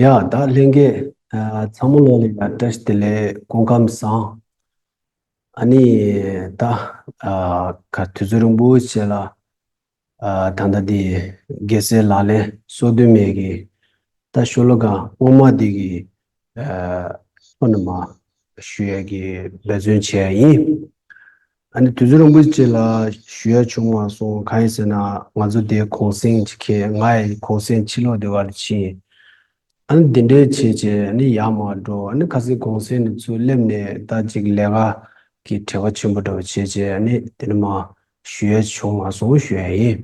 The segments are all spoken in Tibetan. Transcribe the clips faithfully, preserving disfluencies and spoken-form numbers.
ཡ་ད་ལྷན་རྒྱས་ཚང་མ་ལོ་ལ་ཡ་བཀྲ་ཤིས་བདེ་ལེགས། སྐུ་ཁམས་བཟང་། ཨ་ནི་ད་ག་དུས་ཚོད་རིང་པོ་བྱས་ལ། ད་ལྟ་འདི་རྒྱལ་སྲས་ལག་ལེན་སོ་བདུན་མའི་གི་ད་ཤོ་ལོ་ཀ་སྔོན་མ་འདི་གི་ཨ་ཁོ་ནི་མ་ཞུ་ཡ་གི་འབད་བརྩོན་བྱས་ཡ་ཡིན། ཨ་ནི་དུས་ཚོད་རིང་པོ་ཅིག་ལ་ཞུ་ཡ་བྱུང་མ་སོང་། གང་ཡིན་ཟེར་ན་ང་ཚོ་དེ་གུང་སེང་ཅིག་ཁེལ། ང་ཡི་གུང་སེང་ཕྱི་ལོགས་དེ་བར་ཕྱིན། ཨ་ནི་འདི་འདྲའི་བྱས་བྱས་ཨ་ནི་ཡར་མར་འགྲོ། ཨ་ནི་ཁ་སང་གུང་སེང་ནས་ཚུར་སླེབས་ནས་ད་ཅིག་ལས་ཀ་གི་བྲེལ་བ་ཆེན་པོ་འདྲ་བོ་བྱས་བྱས་ཨ་ནི་དེ་ནས་མར་ཞུ་ཡ་བྱུང་མ་སོང་ཞུ་ཡ་ཡིན།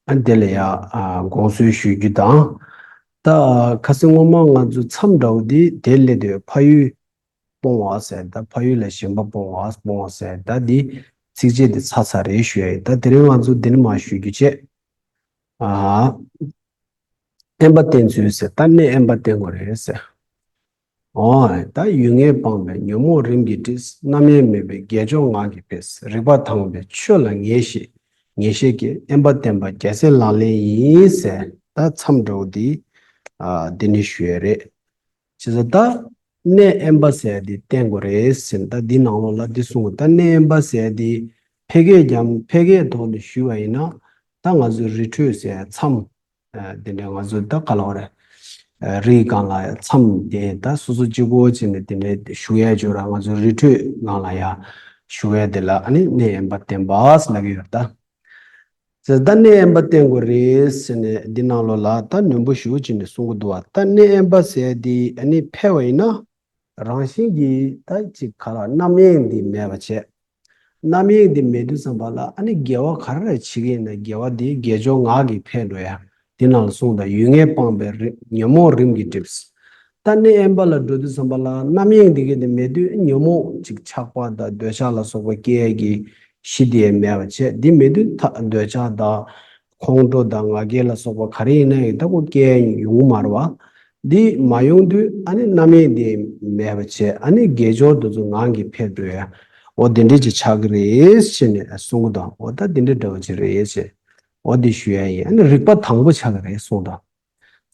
ཨ་ནི་དེ་ལ་ཡ་ཨ་དགོངས་སེལ་ཞུ་རྒྱུ་དང་། ད་ཁ་སང་སྔོན་མ་ང་ཚོ་མཚམས་འདྲ་བོ་འདི་དེ་སླེབས་དུས་ཕ་ཡུལ་སྤོང་བ་ཟེར། ད་ཕ་ཡུལ་ལ་ཞེན་པ་སྤོང་བ་སྤོང་བ་ཟེར། ད་འདི་ཚིགས་བཅད་འདི་ཚར་ཚར་རེད་ཞུ་ཡ་ཡིན། ད་དེ་རིང་ང་ཚོ་འདི་ནས་མར་ཞུ་རྒྱུ་བྱས། ཨ། དབེན་པ་བསྟེན་ཚུལ་ཟེར། ད་གནས་དབེན་པ་བསྟེན་དགོས་རེད་ཟེར། འོ། ད་ཡུལ་ངལ་སྤངས་པས་ཉོན་མོངས་རིམ་གྱིས་འགྲིབ། རྣམ་གཡེང་མེད་པས་དགེ་སྦྱོར་ངང་གིས་འཕེལ། རིག་པ་དྭངས་པས་ཆོས་ལ་ངེས་ཤེས་ངེས་ཤེས་སྐྱེ། དབེན་པ་བསྟེན་པ་རྒྱལ་སྲས་ལག་ལེན་ཡིན་ཟེར། ད་མཚམས་འདྲ་བོ་འདི་ཨ་འདི་ནས་ཞུ་ཡ་རེད། བྱས་ཙང་ད་གནས་དབེན་པ་ཟེར་འདི་བསྟེན་དགོས་རེད་ཟེར། ད་འདི་ནང་ལོགས་ལ་འདི་གསུངས། ད་གནས་དབེན་པ་ཟེར་འདི་ཕལ་སྐད་རྒྱབ་ཕལ་སྐད་ཐོག་ནས་ཞུས་པ་ཡིན་ན་ད་ང་ཚོའི་རི་ཁྲོད་ཟེར་མཚམས། ཨ་འདི་འདྲ་ང་ཚོ་ད་ག་ལ་བ་རེད། ཨ་རིའི་སྒང་ལ་མཚམས་དེ་ད་སོ་སོ་གཅིག་པོ་བྱས་ནས་དེ་འདྲ་བཞུགས་ཡ་ཅིག་ཡོད་ར། ང་ཚོ་རི་ཁྲོད་སྒང་ལ་ཡ་བཞུགས་ཡ་དེ་ལ་ཨ་ནི་གནས་དབེན་པ་བསྟེན་པ་ཟེར་ལབ་ཀྱི་ཡོད་རེད་ད། ཟེར་ད་གནས་དབེན་པ་བསྟེན་དགོས་རེད་ཟེར་ནས་འདི་ནང་ལོགས་ལ་ད་ནན་པོ་ཞེ་པོ་ཅིག་ནས་གསུང་གི་འདུག་བ། ད་གནས་དབེན་པ་ཟེར་འདི་ཨ་ནི་ཕལ་བ་ཡིན་ན་རང་བཞིན་གྱིས་ད་ཅིག་ག་ལ་རྣམ་གཡེང་འདི་མེད་པ་བྱས། རྣམ་གཡེང་འདི་མེད་དུས་ཙམ་པ་ལ་ཨ་ནི་དགེ་བ་ག་རེ་བྱེད་ཀྱི་ཡིན་ན་དགེ་བ་འདི་དགེ་སྦྱོར་ངང་གིས་འཕེལ་འགྲོ་ཡ། འདི་ནང་ལ་གསུངས་དང་། ཡུལ་ངལ་སྤངས་པས་རི་ཉོན་མོངས་རིམ་གྱིས་འགྲིབ། ད་གནས་དབེན་པ་ལ་འགྲོ་དུས་ཙམ་པ་ལ་རྣམ་གཡེང་འདི་ག་འདི་མེད་དུས་ཉོན་མོངས་ཅིག་ཆགས་པ་དང་འདོད་ཆགས་ལ་སོགས་པ་སྐྱེ་ཡ་གི་གཞི་དེ་མེད་པ་བྱས། འདི་མེད་དུས་ད་འདོད་ཆགས་དང་ཁོང་ཁྲོ་དང་ང་རྒྱལ་ལ་སོགས་པ་ག་རེ་ཡིན་ན་ཡང་ད་ཁོ་སྐྱེ་ཡ་ཡོང་གི་མ་རེད་བ། འདི་མ་ཡོང་དུས་ཨ་ནི་རྣམ་གཡེང་འདི་མེད་པ་བྱས། ཨ་ནི་དགེ་སྦྱོར་དེ་ཚོ་ངང་གིས་འཕེལ་འགྲོ་ཡ། འོ་དེ་འདྲ་ཅིག་ཆགས་ཀྱི་རེད་ཟེར་ནས་གསུང་གི་འདུག་འོ་ད་དེ་འདྲ་འདྲ་བོ་ཅིག་རེད་ཟེར། འོ་དེ་ཞུ་ཡ་ཡིན། ཨ་ནི་རིག་པ་དྭངས་པོ་ཆགས་ཀྱི་རེད་གསུངས་དང་།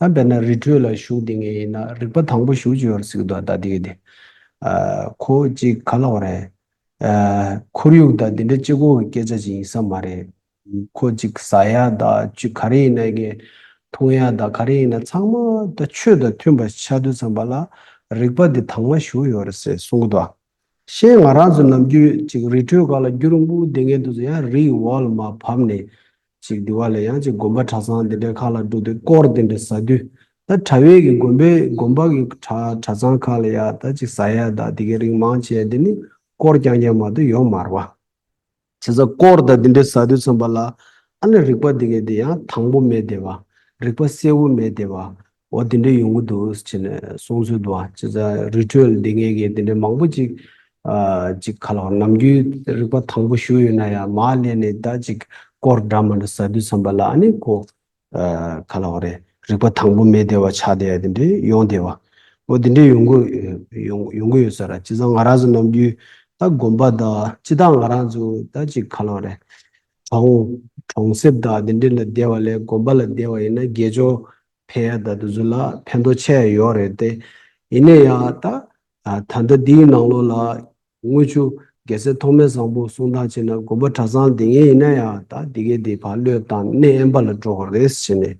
ད་དཔེར་ན་རི་ཁྲོད་ལ་བཞུགས་བསྡད་མཁན་ཡིན་ན་རིག་པ་དྭངས་པོ་ཞེ་པོ་ཅིག་ཡོད་རེད་ཟེར་གྱི་འདུག་ད་དེ་གི་དེ། ཨ་ཁོ་ཅིག་ག་ལབ་དགོས་རེད། ཨ་ཁོར་ཡུག་དང་དེ་འདྲ་གཅིག་པོ་གི་སྐད་ཆ་ཅིག་ཡིན་ས་མ་རེད། ཁོ་ཅིག་ཟ་ཡ་དང་ཅིག་ག་རེ་ཡིན་ན་གི་འཐུང་ཡ་དང་ག་རེ་ཡིན་ན་ཚང་མ་ད་ཆོས་དང་མཐུན་པ་ཆགས་དུས་ཙམ་པ་ལ་རིག་པ་འདི་དྭངས་མ་ཞེ་པོ་ཡོད་རེད་ཟེར་གསུང་གི་འདུག་གཞན་ང་རང་ཚོ་ནམ་རྒྱུན་ཅིག་རི་ཁྲོད་སྒང་ལ་རྒྱུན་རིང་པོ་བསྡད་མཁན་དེ་ཚོ་ཡང་རིའི་འོག་ལ་མར་བབས་ནས་ཅིག་འདི་བ་ལ་ཡང་ཅིག་དགོན་པ་གྲྭ་ཚང་འདི་འདྲའི་ཁག་ལ་འགྲོ་དུས་སྐོར་འདི་འདྲ་ཟ་དུས་ད་གྲྭ་པའི་གི་དགོན་པའི་དགོན་པ་གི་གྲྭ་གྲྭ་ཚང་ཁག་ལ་ཡ་ད་ཅིག་ཟ་ཡ་ད་འདི་གའི་རིགས་མང་ཆེ་འདི་ནི་སྐོར་རྐྱང་རྐྱང་མ་གཏོགས་ཡོད་མ་རེད་བ། བྱས་ཙང་སྐོར་དང་འདི་འདྲ་ཟ་དུས་ཙམ་པ་ལ་ཨ་ནི་རིག་པ་འདི་གའི་འདི་ཡང་དྭངས་པོ་མེད་བསྡད་པ། རིག་པ་གསལ་བོ་མེད་བསྡད་པ། འོ་འདི་འདྲ་ཡོང་གི་འདུག་ཟེར་ནས་གསུང་ཚུལ་འདུག་བ། བྱས་ཙང་རི་ཁྲོད་ལ་འདི་གའི་གི་འདི་འདྲ་མང་པོ་ཅིག་ཨ་ཅིག་ག་ལ་བ་ནམ་རྒྱུན་རིག་པ་དྭངས་པོ་ཞེ་པོ་ཡོད་ན་ཡང་མར་སླེབས་ནས་ད་ཅིག་སྐོར་འདྲ་མི་འདྲ་ཟ་དུས་ཙམ་པ་ལ་ཨ་ནི་ཁོ་ཨ་ག་ལབ་དགོས་རེད། རིག་པ་དྭངས་པོ་མེད་བསྡད་པ་ཆགས་བསྡད་ཡ་དེ་འདྲའི་ཡོང་བསྡད་པ། འོ་དེ་འདྲའི་ཡོང་གི་ཡོང་ཡོང་གི་ཡོད་ས་རེད། བྱས་ཙང་ང་རང་ཚོ་ནམ་རྒྱུན་ད་དགོན་པ་དང་སྤྱིར་བཏང་ང་རང་ཚོ་ད་ཅིག་ག་ལབ་དགོས་རེད། གྲོང་གྲོང་གསེབ་དང་དེ་འདྲའི་ལ་བསྡད་པ་ལས་དགོན་པ་ལ་བསྡད་པ་ཡིན་ན་དགེ་སྦྱོར་འཕེལ་ཡ་དང་དེ་ཚོ་ལ་ཕན་ཐོགས་ཆེ་ཡ་ཡོད་རེད་དེ། ཡིན་ན་ཡང་ད་ད་ལྟ་འདིའི་ནང་ལོགས་ལ་དངུལ་ཆུ་རྒྱལ་སྲས་ཐོགས་མེད་བཟང་པོ་གསུང་སྟངས་བྱས་ན་དགོན་པ་གྲྭ་ཚང་འདི་ངས་ཡིན་ན་ཡང་ད་འདི་གའི་འདི་ཕར་བློས་བཏང་གནས་དབེན་པ་ལ་འགྲོ་དགོས་རེད་ཟེར་ནས་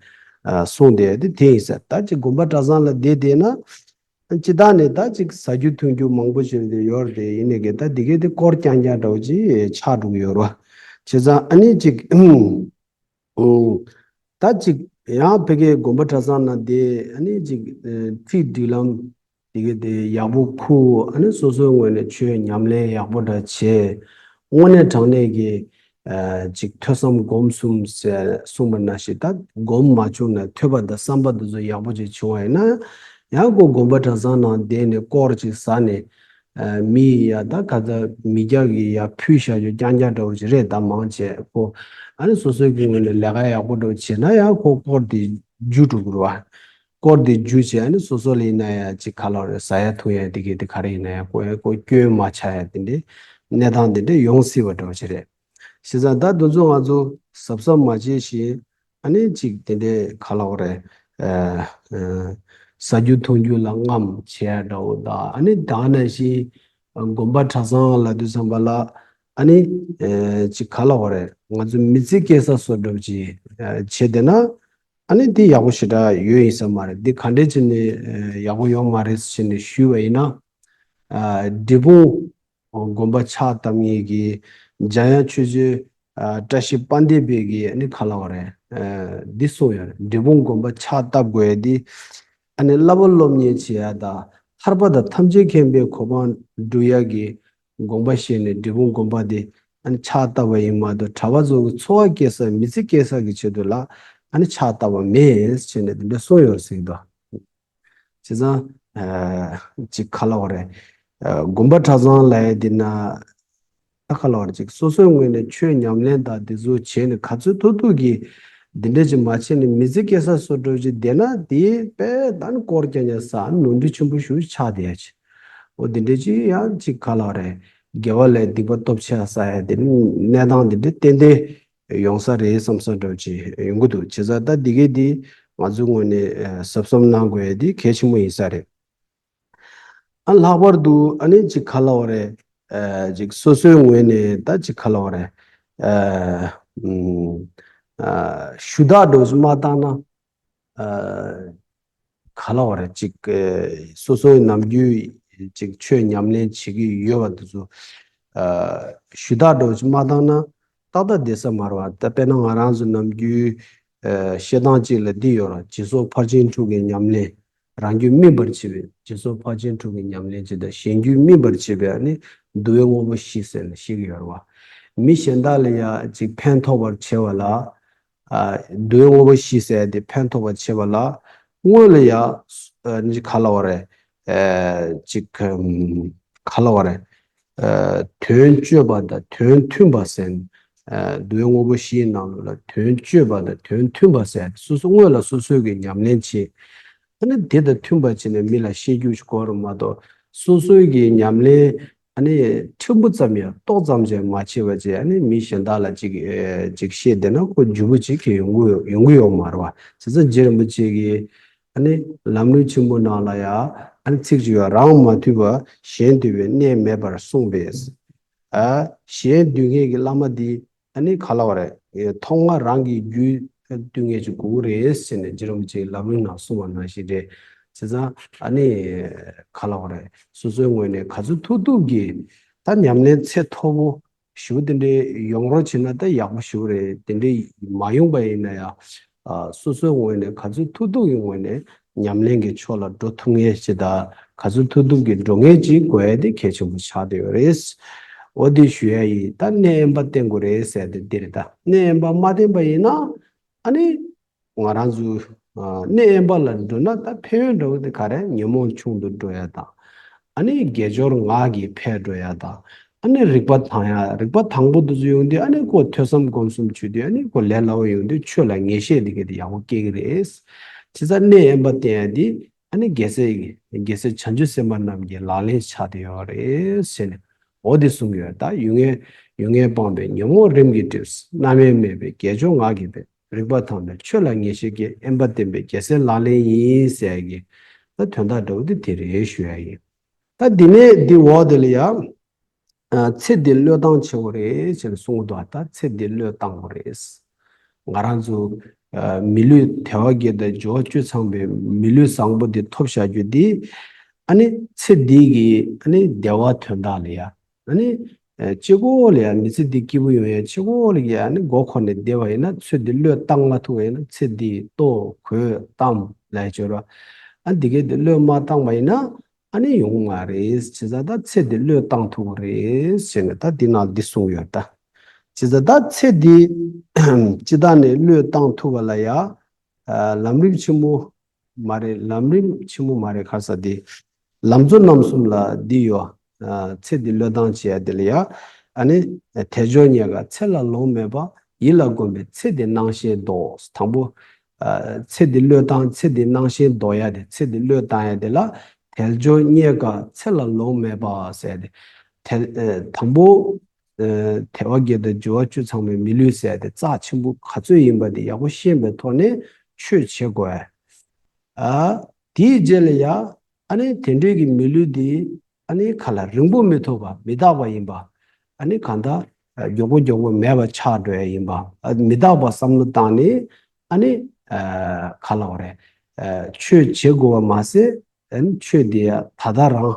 གསུངས་བསྡད་དེ་དེ་ཡིན་ཟེར། ད་ཅིག་དགོན་པ་གྲྭ་ཚང་ལ་བསྡད་བསྡད་ན་སྤྱིར་བཏང་ནས་ད་ཅིག་ཟ་རྒྱུ་འཐུང་རྒྱུ་མང་པོ་ཞིག་དེ་ཡོད་རེད་དེ། ཡིན་ནའི་གི་ད་འདི་གའི་དེ་སྐོར་རྐྱང་རྐྱང་འདྲ་བོ་ཅིག་ཆགས་འགྲོ་གི་ཡོད་རེད་བ། བྱས་ཙང་ཨ་ནི་ཅིག་ཨུམ། ད་ཅིག་ཡང་ཕ་གིའི་དགོན་པ་གྲྭ་ཚང་ནང་དེ་ཨ་ནི་ཅིག་ཨ་ཚིག་སྒྲིག་ལམ་དེ་གའི་དེ་ཡག་པོ་ཁུར། ཨ་ནི་སོ་སོའི་ངོས་ནས་ཆོས་ཉམས་ལེན་ཡག་པོ་འདྲ་བྱས། དངོས་གནས་དྲང་གནས་ཀྱི་ཨ་ཅིག་ཐོས་བསམ་སྒོམ་གསུམ་ཟེར་གསུངས་པ་ནང་བཞིན་ད་སྒོམ་མ་བྱུང་ན་ཐོས་པ་དང་བསམ་པ་དེ་ཚོ་ཡག་པོ་ཅིག་བྱུང་བ་ཡིན་ན་ཡང་ཁོ་དགོན་པ་གྲྭ་ཚང་ནང་བསྡད་ནས་སྐོར་ཅིག་ཟ་ནས། ཨ་མི་ཡི་ཡ་ད་ག་ཚ་མི་སྐྱ་གི་ཡ་ཕུལ་བཞག་རྒྱུ་རྐྱང་རྐྱང་འདྲ་བོ་ཅིག་རེད། ད་མང་ཆེ་ཁོ་ཨ་ནི་སོ་སོའི་གི་ངོས་ནས་ལས་ཀ་ཡག་པོ་འདྲ་བོ་བྱས་ན་ཡང་ཁོ་སྐོར་དེ་རྒྱུ་འགྲོ་གི་རེད་བ། སྐོར་དེ་རྒྱུ་བྱས་ཨ་ནི་སོ་སོ་ལ་ཡིན་ན་ཡ་ཅིག་ག་ལབ་རེད། ཟ་ཡ་འཐུང་ཡ་དེ་གི་དེ་ག་རེ་ཡིན་ན་ཡ་ཁོ་ཡ་ཁོ་སྐྱོན་མ་ཆགས་ཡ་དེ་འདྲའི་གནས་སྟངས་དེ་འདྲ་ཡོང་སྲིད་པ་འདྲ་བོ་ཅིག་རེད། བྱས་ཙང་ད་དེ་ཚོ་ང་ཚོ་གཟབ་གཟབ་མ་བྱས་ཤིང་ཨ་ནི་ཅིག་དེ་འདྲའི་ག་ལབ་རེད། ཨ་ཨ་ཟ་རྒྱུ་འཐུང་རྒྱུ་ལ་རྔམ་བྱས་འདྲ་བོ་དང་། ཨ་ནི་ད་ནང་བཞིན་དགོན་པ་གྲྭ་ཚང་ལ་དུས་ཙམ་པ་ལ་ཨ་ནི་ཨ་ཅིག་ག་ལབ་དགོས་རེད། ང་ཚོ་མི་ཚེ་སྐྱེལ་ས་བཟོ་འདྲ་བོ་ཅིག་ཨ་བྱས་བསྡད་ན། ཨ་ནི་འདི་ཡག་པོ་ཞེ་དྲག་ཡོད་ཡིན་ས་མ་རེད། འདི་ག་འདྲས་བྱས་ནས་ཨ་ཡག་པོ་ཡོང་མ་རེད་ཟེར་ནས་ཞུས་པ་ཡིན་ན། ཨ་འབྲས་སྤུངས་དགོན་པ་ཕྱག་བཏབ་མཁན་གྱི་འཇམ་དབྱངས་ཆོས་རྗེ་ཨ་བཀྲ་ཤིས་དཔལ་ལྡན་པས་ཀྱིས་ཨ་ནི་ག་ལབ་དགོས་རེད། ཨ་འདི་གསུངས་ཡོད་རེད། འབྲས་སྤུངས་དགོན་པ་ཕྱག་བཏབ་དགོས་ཡ་འདི་ཨ་ནི་བསླབ་པ་སློབ་གཉེར་བྱེད་ཡ་དང་། ཐར་པ་དང་ཐམས་ཅད་མཁྱེན་པའི་གོ་འཕང་སྒྲུབ་ཡ་གི་དགོངས་པ་བཞེས་ནས་འབྲས་སྤུངས་དགོན་པ་འདི་ཨ་ནི་ཕྱག་བཏབ་པ་ཡིན་མ་གཏོགས། གྲྭ་པ་ཚོ་གི་འཚོ་བ་སྐྱེལ་ས་མི་ཚེ་སྐྱེལ་ས་གི་ཆེད་དུ་ལ་ཨ་ནི་ཕྱག་བཏབ་པ་མེད་ཟེར་ནས་འདི་འདྲ་གསུངས་ཡོད་ཟེར་གྱི་འདུག་བྱས་ཙང་ཨ་ཅིག་ག་ལབ་དགོས་རེད། ཨ་དགོན་པ་གྲྭ་ཚང་ལབ་ཡ་འདི་ན་ད་ག་ལབ་དགོས་རེད། ཅིག་སོ་སོའི་ངོས་ནས་ཆོས་ཉམས་ལེན་དང་འདི་ཚོ་བྱས་ནས་ག་ཚོད་ཐུབ་ཐུབ་ཀྱིས་འདི་འདྲ་ཅིག་མ་བྱས་ནས་མི་ཚེ་སྐྱེལ་ས་བཟོ་འདྲ་ཅིག་བསྡད་ན། དེ་དཔེ་ད་ནི་དཀོར་རྐྱང་རྐྱང་ཟ། ནོར་འཁྲུལ་ཆེན་པོ་ཞེ་པོ་ཆགས་བསྡད་ཡ་ཅིག་འོ་འདི་འདྲ་ཅིག་ཡང་ཅིག་ག་ལབ་དགོས་རེད། དགེ་བ་ལས་སྡིག་པ་སྟོབས་ཆེ་ཟ་ཡ་དེ་གནས་སྟངས་འདི་འདྲ་ཏན་ཏན་ཡོང་ས་རེད་བསམ་ས་འདྲ་བོ་ཅིག་ཡོང་གི་འདུག་བྱས་ཙང་ད་འདི་གའི་འདི་ང་ཚོའི་ངོས་ནས་ཨ་གཟབ་གཟབ་གནང་དགོས་ཡ་འདི་གལ་ཆེན་པོ་ཡིན་ས་རེད། ཨ་ལྷག་པར་དུ་ཨ་ནི་ཅིག་ག་ལབ་དགོས་རེད། ཨ་ཅིག་སོ་སོའི་ངོས་ནས་ད་ཅིག་ག་ལབ་དགོས་རེད། ཨ་ཨམ་ཨ་ཞུ་དག་འདྲ་བོ་ཅིག་མ་བཏང་ན། ཨ་ག་ལབ་དགོས་རེད། ཅིག་ཨ་སོ་སོའི་ནམ་རྒྱུན་ཅིག་ཆོས་ཉམས་ལེན་བྱེད་ཀྱི་ཡོད་པ་དེ་ཚོ་ཨ་ཞུ་དག་འདྲ་བོ་ཅིག་མ་བཏང་ན། ཏག་ཏག་བསྡད་ས་མ་རེད་པ། ད་དཔེར་ན་ང་རང་ཚོ་ནམ་རྒྱུན་ཨ་བཤད་སྟངས་གཅིག་ལ་འདི་ཡོད་རེད། སྦྱིན་སོགས་ཕར་ཕྱིན་དྲུག་གི་ཉམས་ལེན། རང་རྒྱུད་སྨིན་པར་བྱེད་པའི། སྦྱིན་སོགས་ཕར་ཕྱིན་དྲུག་གི་ཉམས་ལེན་བྱེད་དང་། གཞན་རྒྱུད་སྨིན་པར་བྱེད་པའི་ཨ་ནི་བསྡུ་བའི་དངོས་པོ་བཞི་ཟེར་ནས་བཤད་ཀྱི་ཡོད་རེད་པ། མི་གཞན་དག་ལ་ཡང་ཅིག་ཕན་ཐོགས་པར་བྱེད་པ་ལ། ཨ་བསྡུ་བའི་དངོས་པོ་བཞི་ཟེར་དེ་ཕན་ཐོགས་པར་བྱེད་པ་ལ། སྔོན་ལ་ཡང་ཨ་ནི་ག་ལབ་དགོས་རེད། ཨ་ཅིག་ཨམ་ག་ལབ་དགོས་རེད། ཨ་དོན་སྤྱོད་པ་དང་དོན་མཐུན་པ་ཟེར། ཨ་བསྡུ་བའི་དངོས་པོ་བཞིའི་ནང་ལོགས་ལ་དོན་སྤྱོད་པ་དང་དོན་མཐུན་པ་ཟེར། སོ་སོ་སྔོན་ལ་སོ་སོའི་གི་ཉམས་ལེན་བྱེད། ཨ་ནི་དེ་དང་མཐུན་པ་བྱས་ནས་མི་ལ་བཤད་རྒྱུ་ཞིག་དགོས་རེད་མ་གཏོགས། སོ་སོའི་གི་ཉམས་ལེན་ཨ་ནི་ཕྲན་བུ་ཙམ་ཡང་ཏོག་ཙམ་ཅིག་མ་བྱས་པ་བྱས། ཨ་ནི་མི་གཞན་དག་ལ་ཅིག་ཨེ་ཅིག་བཤད་བསྡད་ན་ཁོ་འཇུ་བོ་ཅིག་གི་ཡོང་གི་ཡོང་གི་ཡོད་མ་རེད་པ། བྱས་ཙང་རྗེ་རིན་པོ་ཆེ་གིས་ཨ་ནི་ལམ་རིམ་ཆེན་མོ་ནང་ལ་ཡང་ཨ་ནི་ཚིག་ཅིག་ཡོད། རང་མ་ཐུལ་བར་གཞན་འདུལ་བའི་གནས་མེད་པར་གསུངས་པས། ཨ་གཞན་འདུལ་མཁན་གྱི་བླ་མ་འདི་ཨ་ནི་ག་ལབ་དགོས་རེད། ཐོག་མར་རང་གི་རྒྱུད་འདུལ་མཁན་ཅིག་དགོས་ཀྱི་རེད་ཟེར་ནས་རྗེ་རིན་པོ་ཆེའི་ལམ་རིམ་ནང་གསུངས་པ་ནང་བཞིན་རེད། བྱས་ཙང་ཨ་ནི་ག་ལབ་དགོས་རེད། སོ་སོའི་ངོས་ནས་ག་ཚོད་ཐུབ་ཐུབ་ཀྱིས་ད་ཉམས་ལེན་ཚད་མཐོ་པོ་ཞེ་པོ་དེ་འདྲའི་ཡོང་རོགས་བྱས་ན་ད་ཡག་པོ་ཞེ་པོ་རེད། དེ་འདྲའི་མ་ཡོང་པ་ཡིན་ན་ཡང་། ཨ་སོ་སོའི་ངོས་ནས་ག་ཚོད་ཐུབ་ཐུབ་ཀྱི་ངོས་ནས་ཉམས་ལེན་གྱི་ཕྱོགས་ལ་འགྲོ་ཐུབ་མཁན་ཞིག་དང་། ག་ཚོད་ཐུབ་ཐུབ་ཀྱིས་འགྲོ་མཁན་ཅིག་དགོས་ཡ་དེ་གལ་ཆེན་པོ་ཆགས་བསྡད་ཡོད་རེད། འོ་དེ་ཞུ་ཡ་ཡིན། ད་གནས་དབེན་པ་བསྟེན་དགོས་རེད་ཟེར་ཡ་དེ་འདི་རེད། ད་གནས་དབེན་པ་མ་བསྟེན་པ་ཡིན་ན་ཨ་ནི་ང་རང་ཚོ་ཨ་གནས་དབེན་པ་ལ་འགྲོ་ན་ད་ཕན་ཡོན་འདྲ་བོ་དེ་ག་རེ། ཉོན་མོངས་ཆུང་དུ་འགྲོ་ཡ་དང་། ཨ་ནི་དགེ་སྦྱོར་ངག་གི་འཕེལ་འགྲོ་ཡ་དང་། ཨ་ནི་རིག་པ་དྭངས་ཡ། རིག་པ་དྭངས་པོ་དེ་ཚོ་ཡོང་དུས་ཨ་ནི་ཁོ་ཐོས་བསམ་སྒོམ་གསུམ་བྱེད་དུས་ཨ་ནི་ཁོ་ལས་སླ་བོ་ཡོང་དུས་ཆོས་ལ་ངེས་ཤེས་དེ་ག་དེ་ཡག་པོ་སྐྱེ་གི་རེད། བྱས་ཙང་གནས་དབེན་པ་བསྟེན་ཡ་དེ་ཨ་ནི་རྒྱལ་སྲས་ཀྱི་རྒྱལ་སྲས་བྱང་ཆུབ་སེམས་དཔའ་རྣམས་ཀྱི་ལག་ལེན་ཆགས་བསྡད་ཡོད་རེད་ཟེར་ནས། འོ་དེ་གསུངས་ཡོད། ད་ཡུལ་ངན་ཡུལ་ངན་སྤངས་པས་ཉོན་མོངས་རིམ་གྱིས་འགྲིབས། རྣམ་གཡེང་མེད་པས་དགེ་སྦྱོར་ངག་གི་འཕེལ། རིག་པ་དྭངས་པས་ཆོས་ལ་ངེས་ཤེས་སྐྱེ། དབེན་པ་བསྟེན་པས་རྒྱལ་སྲས་ལག་ལེན་ཡིན་ཟེར་ཡ་གི་ད་དོན་དག་འདྲ་བོ་དེ་དེ་རེད་ཞུ་ཡ་ཡིན། ད་འདི་ནས་འདི་འོག་དེ་ལ་ཡང་ཚེ་འདི་བློས་བཏང་བྱེད་དགོས་རེད་ཅེས་གསུངས་འདུག་ད་ཚེ་འདི་བློས་བཏང་དགོས་རེད། ང་རང་ཚོ་མི་ལུས་དལ་བ་བརྒྱད་དང་འབྱོར་བ་བཅུ་ཚང་བའི་མི་ལུས་བཟང་པོ་འདི་ཐོབ་བཞག་རྒྱུ་འདི་ཨ་ནི་ཚེ་འདི་གི་ཨ་ནི་བདེ་བ་དོན་དག་ལ་ཡ། ཨ་ནི་ཨ་གཅིག་པོ་ལ་ཡང་མི་ཚེ་འདི་སྐྱིད་པོ་ཡོང་ཡ་གཅིག་པོ་ལ་ཡང་ཨ་ནི་མགོ་འཁོར་ནས་བསྡད་པ་ཡིན་ན། ཚེ་འདི་བློས་བཏང་མ་ཐུབ་པ་ཡིན་ན། ཚེ་འདི་ལྟོ་གོས་གཏམ་ལ་ཡ་སྦྱོར་བ། ཨ་འདི་གའི་འདི་བློས་མ་བཏང་པ་ཡིན་ན་ཨ་ནི་ཡོང་གི་མ་རེད། བྱས་ཙང་ད་ཚེ་འདི་བློས་བཏང་ཐུབ་ཀྱི་རེད་ཟེར་ནས་ད་འདི་ནང་འདི་གསུངས་ཡོད་ད། བྱས་ཙང་ད་ཚེ་འདི་སྤྱི་བཏང་ནས་བློས་བཏང་ཐུབ་པ་ལ་ཡ། ཨ་ལམ་རིམ་ཆེན་མོ་མ་རེད། ལམ་རིམ་ཆེན་མོ་མ་རེད། ག་རེ་ཟེར་དེ། ལམ་གཙོ་རྣམ་གསུམ་ལ་འདི་ཡོད། ཨ་ཚེ་འདི་བློས་བཏང་བྱེད་ཡ་དེ་ལ་ཡ། ཨ་ནི་དལ་འབྱོར་རྙེད་དཀའ་ཚེ་ལ་ལོང་མེད་པ། ཡིད་ལ་བསྒོམས་པས་ཚེ་འདི་སྣང་ཞེན་ལྡོག། དང་པོ། ཨ་ཚེ་འདི་བློས་བཏང་། ཚེ་འདི་སྣང་ཞེན་ལྡོག་ཡ་དེ། ཚེ་འདི་བློས་བཏང་ཡ་དེ་ལ་དལ་འབྱོར་རྙེད་དཀའ་ཚེ་ལ་ལོང་མེད་པ་ཟེར་ཡ་དེ། དལ་ཨ་དང་པོ། ཨ་དལ་བ་བརྒྱད་དང་འབྱོར་བ་བཅུ་ཚང་བའི་མི་ལུས་ཟེར་ཡ་དེ་རྩ་ཆེན་པོ་ག་ཚོད་ཡིན་པ་དེ་ཡག་པོ་ཤེས་པའི་ཐོག་ནས་ཆོས་བྱེད་དགོས། ཨ་དེའི་རྗེས་ལ་ཡ་ཨ་ནི་དེ་འདྲའི་གི་མི་ལུས་དེ་ཨ་ནི་ག་ལ་རིང་པོ་མི་ཐོགས་པ་མི་རྟག་པ་ཡིན་པ། ཨ་ནི་གང་ལྟར་མགྱོགས་པོ་མགྱོགས་པོ་མེད་པ་ཆགས་འགྲོ་ཡ་ཡིན་པ། ཨ་མི་རྟག་པ་བསམ་བློ་བཏང་ནས་ཨ་ནི་ཨ་ག་ལ་བ་རེད། ཨ་ཆོས་བྱེད་དགོས་པ་མ་ཟད་ཨ་ནི་ཆོས་དེ་ཡ་ད་ལྟ་རང་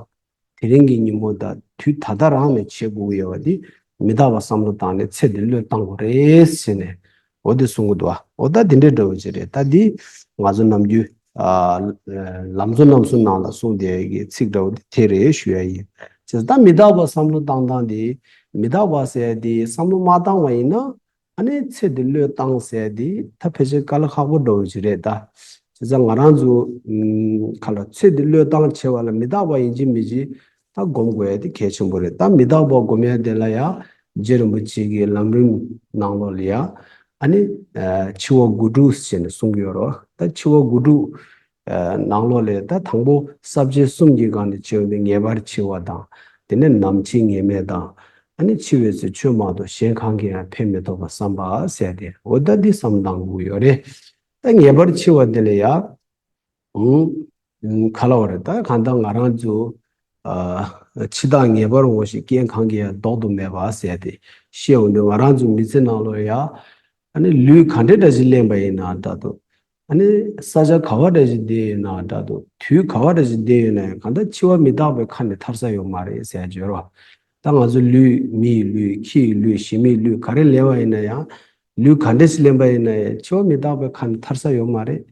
དེ་རིང་གི་ཉིན་མོ་དང་དུས་ད་ལྟ་རང་ནས་བྱེད་དགོས་ཀྱི་ཡོད་པ་འདི་མི་རྟག་པ་བསམ་བློ་བཏང་ནས་ཚེ་འདི་བློས་བཏང་དགོས་རེད་ཟེར་ནས། འོ་དེ་གསུང་གི་འདུག་བ། འོ་ད་དེ་འདྲའི་འདྲ་བོ་ཅིག་རེད། ད་འདི་ང་ཚོ་ནམ་རྒྱུན་ཨ་ལམ་གཙོ་རྣམ་གསུམ་ནང་ལ་གསུངས་བསྡད་ཀྱི་ཚིག་འདྲ་བོ་དེ་དེ་རེད་ཞུ་ཡ་ཡིན། བྱས་ཙང་ད་མི་རྟག་པ་བསམ་བློ་བཏང་སྟངས་དེ་མི་རྟག་པ་ཟེར་ཡ་དེ་བསམ་བློ་མ་བཏང་བ་ཡིན་ན་ཨ་ནི་ཚེ་འདི་བློས་བཏང་ཟེར་ཡ་དེ་ད་ཕལ་ཆེར་དཀའ་ལས་ཁག་པོ་འདྲ་བོ་ཅིག་རེད་ད། བྱས་ཙང་ང་རང་ཚོ་ཨུམ་ག་ལ་ཚེ་འདི་བློས་བཏང་བྱས་པ་ལ་མི་རྟག་པ་ཡིན་གཅིག་མིན་གཅིག་ད་སྒོམ་དགོས་ཡ་དེ་གལ་ཆེན་པོ་རེད། ད་མི་རྟག་པ་སྒོམ་ཡ་དེ་ལ་ཡ་རྗེ་རིན་པོ་ཆེ་གི་ལམ་རིམ་ནང་ལོགས་ལ་ཡ་ཨ་ནི་ཨ་འཆི་བ་དགུ་དྲུག་ཟེར་ནས་གསུང་གི་ཡོད་རེད། ད་འཆི་བ་དགུ་དྲུག་ཨ་ནང་ལོགས་ལ་ད་དང་པོ་ས་བཅད་གསུམ་གྱི་སྒང་ནས་འཆི་བ་དེ་ངེས་པར་འཆི་བ་དང་། དེ་ནས་ནམ་འཆི་ངེས་མེད་དང་། ཨ་ནི་འཆི་བའི་ཚེ་ཆོས་མ་གཏོགས་གཞན་གང་གིས་ཡང་ཕན་མི་ཐོགས་པ་བསམ་པ་ཟེར་ཏེ་འོ་ད་འདི་བསམ་བཏང་དགོས་ཡོད་རེད། ད་ངེས་པར་འཆི་བ་དེ་ལ་ཡ། ཨུ། ཨུ། ག་ལ་བ་རེད། ད་གང་ལྟར་ང་རང་ཚོ། ཨ། འཆི་བདག་ངེས་པར་འོང་ཞིང་རྐྱེན་གང་གིས་ཡང་ལྡོག་ཏུ་མེད་པ་ཟེར་ཏེ་བཤད་འོང་དུས་ང་རང་ཚོ་མི་ཚེ་ནང་ལོགས་ཡ། ཨ་ནི་ལུས་ག་འདྲ་འདྲ་ཞིག་ལེན་པ་ཡིན་ན་འདྲ་འདུག་ཨ་ནི་ས་ཆ་ག་བ་འདྲ་ཞིག་བསྡད་ཡོད་ན་འདྲ་འདུག་དུས་ག་བ་འདྲ་ཞིག་བསྡད་ཡོད་ན་ཡང་གང་ལྟར་འཆི་བ་མི་རྟག་པའི་ཁ་ནས་ཐར་ས་ཡོད་མ་རེད་ཟེར་བརྗོད་རོགས། ད་ང་ཚོ་ལུས་མིའི་ལུས་ཁྱི་ཡི་ལུས་ཞི་མིའི་ལུས་ག་རེ་ལེན་པ་ཡིན་ན་ཡང་། ལུས་ག་འདྲ་ཞིག་ལེན་པ་ཡིན་ན་ཡང་འཆི་བ་མི་རྟག་པའི་ཁ་ནས་ཐར་ས་ཡོད་མ་རེད།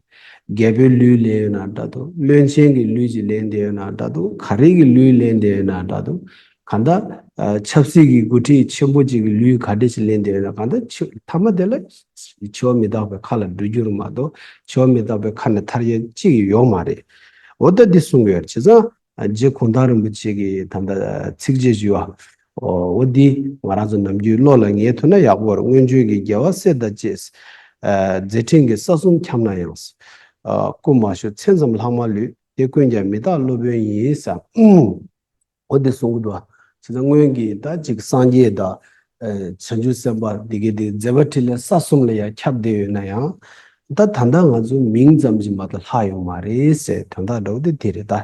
རྒྱལ་པོའི་ལུས་ལེན་ཡོད་ན་འདྲ་འདུག་བློན་ཆེན་གྱི་ལུས་ཅིག་ལེན་བསྡད་ཡོད་ན་འདྲ་འདུག་ག་རེ་གི་ལུས་ལེན་བསྡད་ཡོད་ན་འདྲ་འདུག་གང་ལྟར་ཨ་ཆབ་སྲིད་ཀྱི་འགོ་ཁྲིད་ཆེན་པོ་ཅིག་གི་ལུས་ག་འདྲ་ཞིག་ལེན་བསྡད་ཡོད་ན་གང་ལྟར་འཆི་མཐའ་མ་དེ་ལ་འཆི་བ་མི་རྟག་པའི་ཁ་ལ་འགྲོ་རྒྱུ་རེད་མ་གཏོགས་འཆི་བ་མི་རྟག་པའི་ཁ་ནས་ཐར་ཡ་ཅིག་ཡོད་མ་རེད། འོ་ད་འདི་གསུང་གི་ཡོད་རེད། བྱས་ཙང་། རྗེ་གུང་ཐང་རིན་པོ་ཆེ་གི་ད་ལྟ་ཚིགས་བཅད་ཞུ་བ། འོ་འདི་ང་རང་ཚོ་ནམ་རྒྱུན་བློ་ལ་ངེས་ཐུབ་ན་ཡག་པོ་རེད། སྔོན་བྱོན་གྱི་རྒྱལ་བ་སྲས་དང་བཅས། མཛད་འཕྲིན་གྱི་ས་གསུམ་འཁྱམས་ན་ཡང་། སྐུ་མ་ཤོར་མཚན་ཙམ་ལྷག་མ་ལུས། དེ་ཀུན་ཀྱང་མི་རྟག་སློབ་དཔོན་ཡིན་ཟེར། འོ་འདི་གསུང་གི་འདུག་ཨ། བྱས་ཙང་སྔོན་གྱི་ད་ཅིག་སངས་རྒྱས་དང་། བྱང་ཆུབ་སེམས་དཔའ་འདི་གའི་འདི་མཛད་པ་འཕྲིན་ལས་ས་གསུམ་ལ་ཡང་ཁྱབ་བསྡད་ཡོད་ན་ཡང་། ད་ད་ལྟ་ང་ཚོ་མིང་ཙམ་ཞིག་མ་གཏོགས་ལྷག་ཡོད་མ་རེད་ཟེར་དོན་དག་འདྲ་བོ་དེ་དེ་རེད་ད།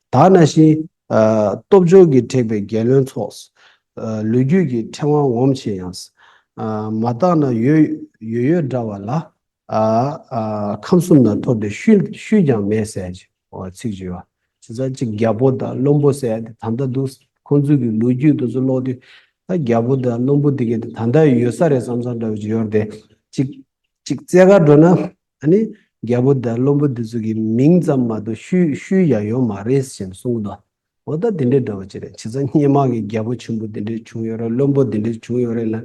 ད་ནང་བཞིན། སྟོབས་འབྱོར་གྱིས་དྲེགས་པའི་རྒྱལ་བློན་ཚོགས། ལོ་རྒྱུས་ཀྱི་ཕྲེང་བ་ངོམས་ཆེ་ཡང་། མ་བརྟགས་ན་ཡོད་ཡོད་ཡོད་འདྲ་བ་ལ། ཨ་ཨ་ཁམས་གསུམ་ན་འཐོར་ཏེ་ཤུལ་ཤུལ་ཀྱང་མེད་ཟེར་གྱི་འོ་ཚིག་ཅིག་ཡོད། བྱས་ཙང་གཅིག་རྒྱལ་པོ་དང་བློན་པོ་ཟེར་ཏེ་ད་ལྟ་འདུག་ཁོང་ཚོ་གི་ལོ་རྒྱུས་དེ་ཚོ་ཀློག་དུས་ད་རྒྱལ་པོ་དང་བློན་པོ་དེ་གའི་ད་ལྟ་ཡོད་ས་རེད་བསམ་བསམ་འདྲ་བོ་ཅིག་ཡོད་རེད་དེ། གཅིག་གཅིག་བཙལ་ག་འགྲོ་ན་ཨ་ནི་རྒྱལ་པོ་དང་བློན་པོ་དེ་ཚོ་གི་མིང་ཙམ་མ་གཏོགས་ཤུལ་ཤུལ་ཡང་ཡོད་མ་རེད་ཟེར་གསུངས་འདུག་འོ་ད་དེ་འདྲའི་འདྲ་བོ་ཅིག་རེད། བྱས་ཙང་སྔོན་མ་གི་རྒྱལ་པོ་ཆེན་པོ་དེ་འདྲའི་བྱུང་ཡོད་རེད། བློན་པོ་དེ་འདྲའི་བྱུང་ཡོད་རེད་ལ།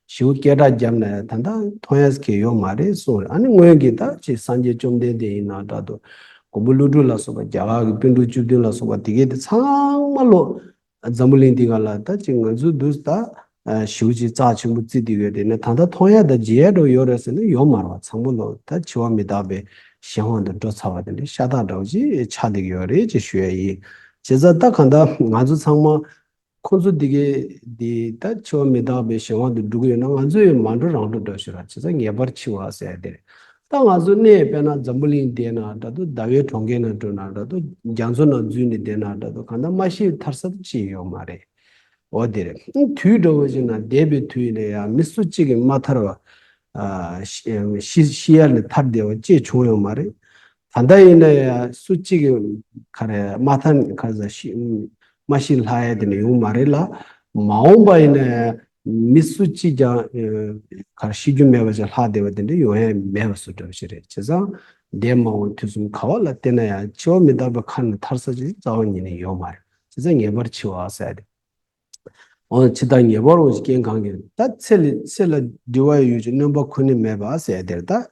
ཞེ་པོ་སྐད་གྲགས་བརྒྱབ་ན་ཡང་ད་ལྟ་མཐོང་ཡ་གི་ཡོད་མ་རེད་གསུངས་རེད། ཨ་ནི་སྔོན་གྱི་ད་ཅིག་སངས་རྒྱས་བཅོམ་ལྡན་འདས་ཡིན་ན་འདྲ་འདུག་མགོན་པོ་ཀླུ་སྒྲུབ་ལ་སོགས་པ་རྒྱ་གར་གྱི་པཎ་གྲུབ་བཅུ་བདུན་ལ་སོགས་པ་དེ་གའི་དེ་ཚང་མ་ལོ། འཛམ་བུ་གླིང་འདི་ག་ལ་ད་ཅིག་ང་ཚོ་འདུག་ད། ཞེ་པོ་ཅིག་རྩ་ཆེན་པོ་བརྩི་བསྡད་ཡོད་དེ་ནས་ད་ལྟ་མཐོང་ཡ་ད་མཇལ་ཡ་འདྲ་ཡོད་རེད་ཟེར་ན་ཡོད་མ་རེད་བ། ཚང་མ་ལོ་ད་འཆི་བ་མི་རྟག་པའི་གཞན་དབང་དུ་འགྲོ་ཚར་བ་དེ་འདྲའི་ཤ་སྟག་འདྲ་བོ་ཅིག་ཆགས་བསྡད་ཡོད་རེད་ཅེས་ཞུ་ཡ་ཡིན། བྱས་ཙང་ད་གང་ལྟར་ང་ཚོ་ཚང་མ་ཁོང་ཚོ་འདི་གའི་འདི་ད་འཆི་བ་མི་རྟག་པའི་གཞན་དབང་དུ་འགྲོ་གི་ཡོད་ན་ང་ཚོ་ཡང་མ་འགྲོ་རང་འགྲོ་འདྲ་ཞིག་རེད། བྱས་ཙང་ངེས་པར་འཆི་བ་ཟེར་ཡ་དེ་རེད། ད་ང་ཚོ་གནས་དཔེར་ན་འཛམ་བུ་གླིང་བསྡད་ན་འདྲ་འདུག་ཟླ་བའི་གྲོང་ཁྱེར་ན་འགྲོ་ན་འདྲ་འདུག་རྒྱ་མཚོ་ནང་འཛུལ་ནས་བསྡད་ན་འདྲ་འདུག་གང་ལྟར་མ་ཤི་ཐར་ས་ཅིག་ཡོད་མ་རེད། འོ་དེ་རེད། དུས་འདྲ་བོ་ཞིག་ན་འདས་པའི་དུས་ཡིན་ན་ཡང་མི་སུ་གཅིག་གིས་མ་ཐར་བ། ཨ་ཤི་ཤི་ཤི་ཡ་ལས་ཐར་བསྡད་པ་ཅིག་བྱུང་ཡོད་མ་རེད། ད་ལྟ་ཡིན་ན་ཡང་སུ་གཅིག་གིས་ག་རེ་མ་ཐར་ག་རེ་ཤི་མ་ཤི་ལྷག་ཡ་དེ་ནི་ཡོང་མ་རེད་ལ། མ་འོངས་པ་ཡིན་ན་ཡང་མི་སུ་གཅིག་ཀྱང་ག་རེ་ཤི་རྒྱུ་མེད་པ་ཅིག་ལྷག་བསྡད་པ་དེ་འདྲ་ཡོང་ཡ་མེད་པ་བཟོ་འདྲ་བོ་ཞིག་རེད། བྱས་ཙང་འདས་མ་འོངས་དུས་གསུམ་ག་བ་ལ་བལྟས་ན་ཡང་འཆི་བ་མི་རྟག་པའི་ཁ་ནས་ཐར་ས་ཅིག་རྩ་བ་ཉིད་ནས་ཡོད་མ་རེད། བྱས་ཙང་ངེས་པར་འཆི་བ་ཟེར་ཏེ། འོ་འཆི་བདག་ངེས་པར་འོང་ཞིང་རྐྱེན་གང་གིས་ད་ཚེ་ལ་ཚེ་ལ་འབྲི་བ་ཡོད་ཀྱང་སྣོན་པ་ཁོ་ནས་མེད་པ་ཟེར་དེར་ད། བྱས་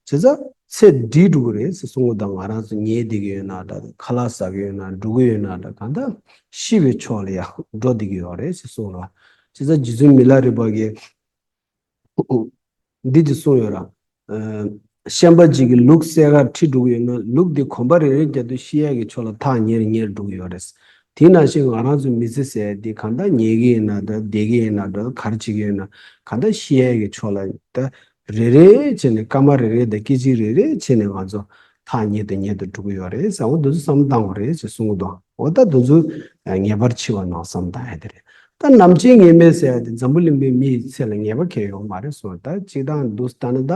ཙང་ཚེ་འབྲི་འགྲོ་གི་རེད་ཟེར་གསུང་གི་འདུག་ང་རང་ཚོ་ཉལ་བསྡད་ཀྱི་ཡོད་ན་འདྲ་འདུག་ཁ་ལག་ཟ་གི་ཡོད་ན་འགྲོ་གི་ཡོད་ན་འདྲ་གང་ལྟར་ཤི་བའི་ཕྱོགས་ལ་ཡང་འགྲོ་བསྡད་ཀྱི་ཡོད་རེད་ཟེར་གསུངས་ར། བྱས་ཙང་རྗེ་བཙུན་མི་ལ་རས་པ་གིས། འདི་འདི་གསུངས་ཡོད་ར། ཨ་ཤན་པ་གཅིག་གིས་ལུག་བསད་གར་ཁྲིད་འགྲོ་གི་ཡོད་ན་ལུག་འདི་གོམ་པ་རེ་རེ་བརྒྱབ་དུས་ཤི་ཡས་ཀྱི་ཕྱོགས་ལ་ཐག་ཉེ་རུ་ཉེ་རུ་འགྲོ་གི་ཡོད་རེད། དེ་ནང་བཞིན་ང་རང་ཚོའི་མི་ཚེ་ཟེར་ཡས་འདི་གང་ལྟར་ཉལ་གི་ཡིན་ན་འདྲ་བསྡད་ཀྱི་ཡིན་ན་འདྲ་ག་རེ་བྱེད་ཀྱི་ཡིན་ན་གང་ལྟར་ཤི་ཡས་ཀྱི་ཕྱོགས་ལ་ད་རེ་རེ་བྱས་ནས་སྐར་མ་རེ་རེ་དང་སྐད་ཅིག་རེ་རེ་བྱས་ནས་ང་ཚོ་ ཐག་ཉེ་དང་ཉེ་དུ་འགྲོ་གི་ཡོད་རེད་ཟེར། འོ་འདི་ཚོ་བསམ་བློ་བཏང་དགོས་རེད་ཅེས་གསུང་གི་འདུག་འོ་ད་འདི་ཚོ་ངེས་པར་འཆི་བ་ནང་བསམ་བློ་བཏང་ཡ་དེ་རེད། ད་ནམ་འཆི་ངེས་མེད་ཟེར་ཡ་དེ་འཛམ་བུ་གླིང་པའི་མི་ཡི་ཚེ་ལ་ངེས་པ་གང་ཡང་ཡོད་མ་རེད་གསུངས། ད་གཅིག་དང་འདུག་ལྟ་ན་ད་